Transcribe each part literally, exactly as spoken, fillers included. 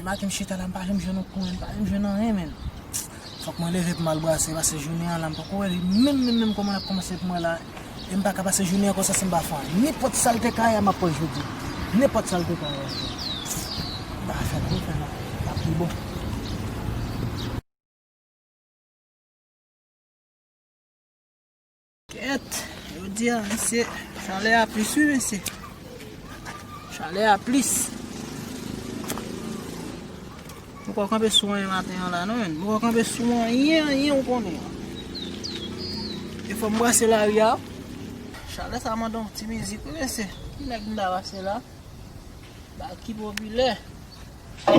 Maten m chita la, m pa janm jwenn yon kouren, m pa janm jwenn anyen, menn. Fòk mwen leve pou m al brase, paske jounen an la, m poko wè li menm, menm, menm kòman l ap kòmanse pou mwen la. E m pa ka pase jounen an konsa san m pa fè anyen. Nenpòt sa l te ka ye a, m ap pran jodi. Nenpòt sa l te ka ye a. M pa fè l, m fè l. L ap pi bon. Kèt, jodi a, mesye, chalè a plis, wi, mesye. Chalè a plis. Mwen poko kanpe sou anyen maten an la, non, menn. Mwen poko kanpe sou anyen, anyen, ou konnen. E fò m brase lari a. Chalè sa mande yon ti mizik, wi, mesye. Ki nèg m ta pase la? Baky Popilè. N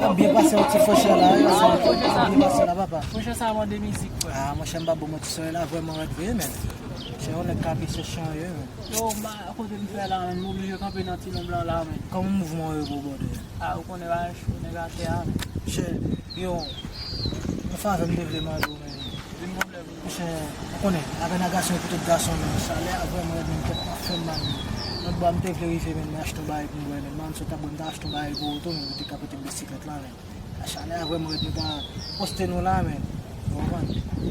ap byen pase yon ti fwechè la, wi, ap byen pase la, papa. Fwechè sa mande mizik, frè. Ah, monchè, m pa bon, mwen ti sòrèy la vrèman rèd vre, menn. Se yon nèg k ap eseye chanje, menn. Yo, ma, kote m fè la, menn, m oblije kanpe nan ti lonb lan la, menn. Kòman mouvman yo pou bòdè? Ah, ou konnen bagay cho, nèg atè a, menn. Chè, yo, yon favè m te vle mande w, menn. Vin pwoblèm, non. Monchè, ou konnen, avè n a gason, e pou tout gason, menn. Chalè a vrèman rèd, menn, tèt m ap fè m mal, menn. Lòt bò a m te vle rive, menn, mwen achte yon bagay pou m bwè, menn. Mwen menm si w ta bwè, m ta achte yon bagay pou ou tou, menn, ou te ka pote m bisiklet la, menn. Chalè a vrèman rèd, nou ta poste nou la, menn. Ou konprann?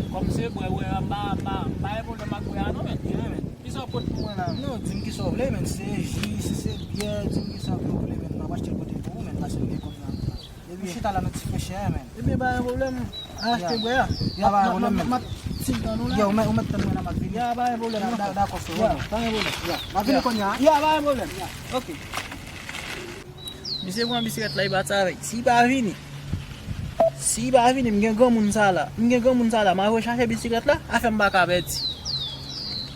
Kòm se bwè, bwè, m pa, m pa, m pa gen pwoblèm ak bwè a non, menn. Yeah, menn. Kisa w pot pou mwen la, menn? Non, di m kisa w vle, menn. Si se ji, si se byè, di m kisa w vle, menn. M ap achte l pote l pou ou, menn, paske m gen kòb nan men m la. Depi m chita la nan ti fwechè a, menn. Ebyen, pa gen pwoblèm. Al achte bwè a. Ya, pa gen pwoblèm, menn. M ap, m ap siy tann ou la. Ya, ou mèt, ou mèt tann mwen la, m ap vini. Ya, pa gen pwoblèm. Da-, dakò, frè. Ya, pa gen pwoblèm. Ya. M ap vini kounye a. Ya, pa gen pwoblèm. Ya. Ok. Misye pran bisiklèt la, li pati avè l. Si li pa vini, si li pa vini, m gen granmoun sa la. M gen granmoun sa la, m a voye chache bisiklèt la, afè m pa ka pèdi.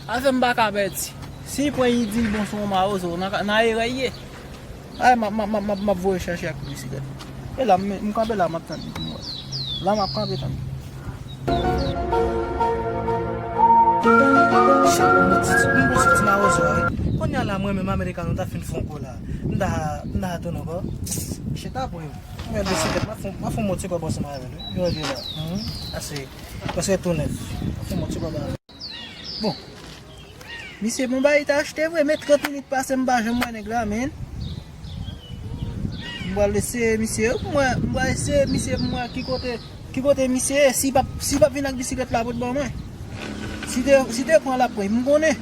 Afè m pa ka pèdi. Si li pran, li di l bon sou yon mawozo, nan, nan erè l ye. Ay, m ap, m ap, m ap, m ap, m ap voye chache ak bisiklèt. E la, m, m kanpe la, m ap tann li pou m wè. La, m ap kanpe tann li. Shit, m bon soti nan rezo a, wi. Kounye a la, mwen menm, Amerikano, ta fin fè yon kou la. M ta, m ta tounen ankò. Shit, apre. Mwen, bisiklèt, m ap fè, m ap fè yon ti kòb ansanm avè l, wi. Yo, li la. Mhm. Ase. Paske tou nèf. M ap fè yon ti kòb avè l. Bon. Misye, bon, bagay ta achte vre, men trant minit pase, m pa janm wè nèg la, menn. M pral eseye misye, m wè, m pral eseye misye, m wè ki kote, ki kote misye ye, si p ap, si p ap vin ak bisiklèt la pou t ban mwen. Si te, si te pran l ap pran, m konnen.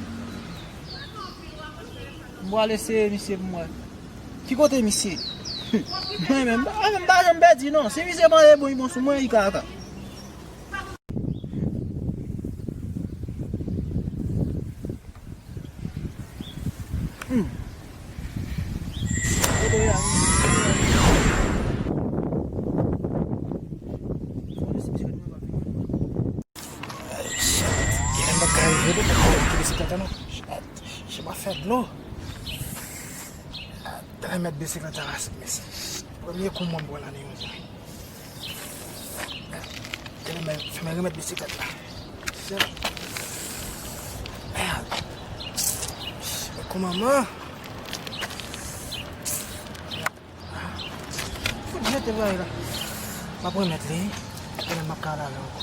M pral eseye misye pou m wè. Ki kote misye? Mwen menm, m pa, m pa janm pèdi non. Si misye pran e bon, li bon sou mwen, li ka, ka. Hmm. Kote w ye a? Ay, shit. Genlè m pa ka rive, m pa ka rive ki bisiklèt la non. Shit. Shit, m ap fè dlo. Tèlè mèt bisiklèt la rase, mesye. Premye kou mwen bwè la nan yon zòn. Tèlè mèt, fè mwen remèt bisiklèt la. Shit. Mèd. Shit, men kòman man? Fout jete bagay la. M ap remèt li. Konnen m ap ka lave ankò.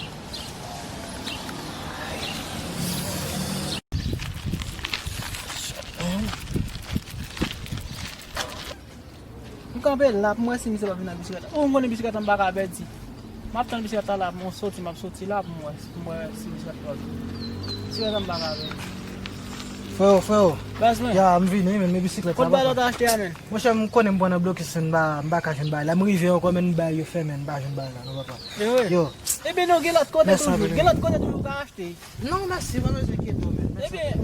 M kanpe la pou m wè si misye pa vin ak bisiklèt la. Ou m konnen bisiklèt la m pa ka pèdi. M ap tann bisiklèt la la pou mwen soti, m ap soti la pou m wè, pou m wè si bisiklèt la vini. Bisiklèt la m pa ka pèdi. Freo, freo. Baz mwen. Ya, m vini, men, men bisiklèt la, papa. Kot bagay la w ta achte a, menn? Monchè, m konnen m pran nan blokis, m pa, m pa ka jwenn bagay la. M rive ankò, men bagay yo fèmen, m pa jwenn bagay la, non, papa. E vre? Yo. Ebyen, non, gen lòt kote toujou. Gen lòt kote toujou w ka achte. Non, mèsi, pa bezwen enkyete w, menn. Ebyen,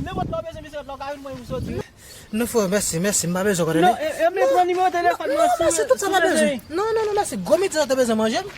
nenpòt lè w bezwen bisiklèt la, w ka vin mwen pou soti. Non, frè, mèsi, mèsi, m pa bezwen konnen. Non, e, e, men pran nimewo telefòn mwen. Non, mèsi, tout sa m pa bezwen. Non, non, non, mèsi. Gwo midi sa w te bezwen manje m?